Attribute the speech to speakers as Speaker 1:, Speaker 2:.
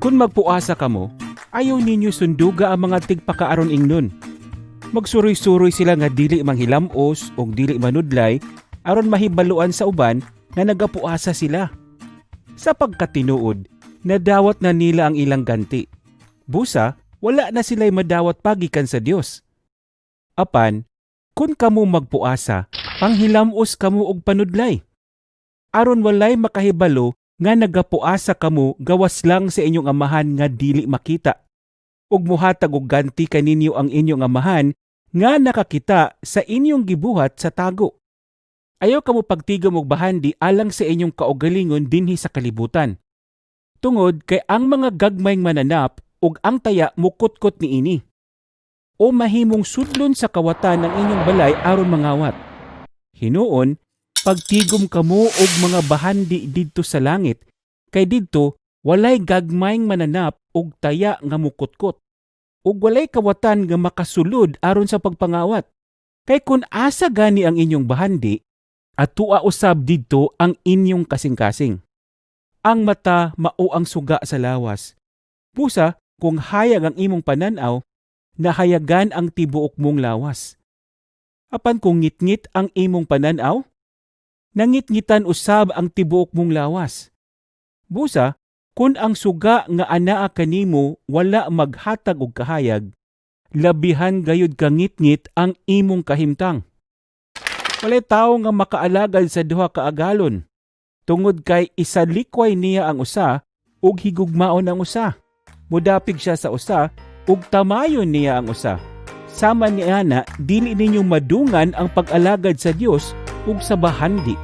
Speaker 1: Kung magpuasa kamo, ayaw ninyo sunduga ang mga tigpakaaron ingnon. Magsuroy-suroy sila nga dili manghilamos o dili manudlay aron mahibaluan sa uban nga nagapuasa sila. Sa pagkatinuod, nadawat na nila ang ilang ganti. Busa, wala na sila'y madawat pa gikan sa Dios. Apan, kung kamo magpuasa, panghilamos kamo og panudlay, aron walay makahibalo nga nagapuasa kamo gawas lang sa inyong Amahan nga dili makita. Ug muhatag og ganti kaninyo ang inyong Amahan nga nakakita sa inyong gibuhat sa tago. Ayaw kamo pagtigom og bahandi alang sa inyong kaugalingon dinhi sa kalibutan, tungod kay ang mga gagmayng mananap ug ang taya mukutkot niini. O mahimong sudlon sa kawatan ang inyong balay aron mangawat. Hinuon, pagtigom kamo og mga bahandi didto sa langit, kay didto walay gagmayng mananap ug taya nga mukutkot, ug walay kawatan nga makasulod aron sa pagpangawat. Kay kun asa gani ang inyong bahandi, atua usab didto ang inyong kasing-kasing. Ang mata mao ang suga sa lawas. Busa, kung hayag ang imong pananaw, nahayagan ang tibuok mong lawas. Apan kung ngitngit ang imong pananaw, nangitngitan usab ang tibuok mong lawas. Busa, kung ang suga nga anaa kanimo wala maghatag og kahayag, labihan gayud kangitngit ang imong kahimtang. Walay tawo nga makaalagad sa duha ka agalon, tungod kay isalikway niya ang usa ug higugmaon ang usa. Mudapig siya sa usa ug tamayon niya ang usa. Sama niana, dili ninyo madungan ang pag-alagad sa Dios ug sa bahandi.